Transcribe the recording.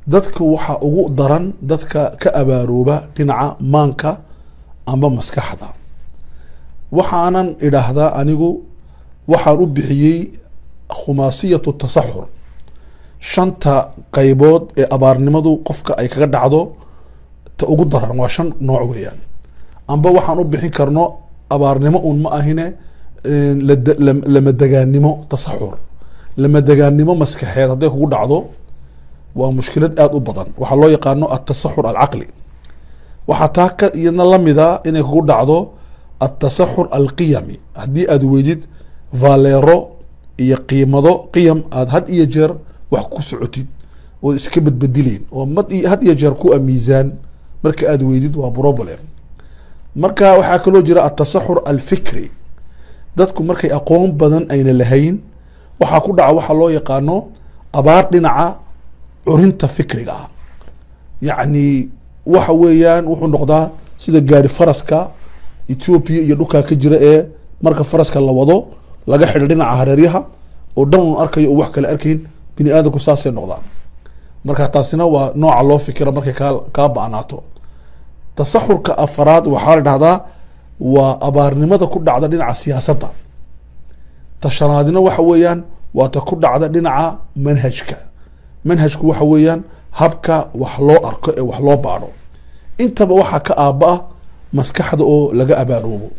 Dadka waxaa ugu daran dadka ka abaarooba dhinaca maanka amba maskaxda. Waxaanan idhaahdaa anigu waxaan u bixiyey khumaasiyatu tasaxur, shanta qaybood ee abaarnimadu qofka ay kaga dhacdo ta ugu daran waa shan nooc weeyaan. Amba waxaan u bixin karno abaarnimo uun ma ahine, lamadegaannimo, tasaxur lamadegaannimo maskaxeed hadday kugu dhacdo waa mushkilad aada u badan. Waxaa loo yaqaano atasaxur alcaqli. Waxaa taa ka iyadna lamida inay kugu dhacdo atasaxur alqiyami, haddii aada weydid valeero iyo qiimado, qiyam aada had iyo jeer wax ku socotid ood iska bedbedileyn oo mad had iyo jeer ku miisaan, marka aada weydid waa problem. Marka waxaa kaloo jira atasaxur alfikri. Dadku markay aqoon badan ayna lahayn waxaa ku dhaca waxaa loo yaqaano abaar dhinaca curinta fikriga ah. Yacni waxa weeyaan wuxuu noqdaa sida gaari faraska Ethiopia iyo dhulkaa ka jira ee marka faraska la wado laga xidho dhinaca hareeryaha oo dhan un arkayo oo wax kale arkayn. Bini aadamku saasay noqdaan. Marka taasina waa nooca loo fikira markay kaa ba-naato. Tasaxurka afaraad waxaa la dhahdaa waa abaarnimada ku dhacda dhinaca siyaasadda. Ta shanaadina waxa weeyaan waa ta ku dhacda dhinaca manhajka. Manhajku waxa weeyaan habka wax loo arko ee wax loo baadho. Intaba waxaa ka aaba ah maskaxda oo laga abaaroobo.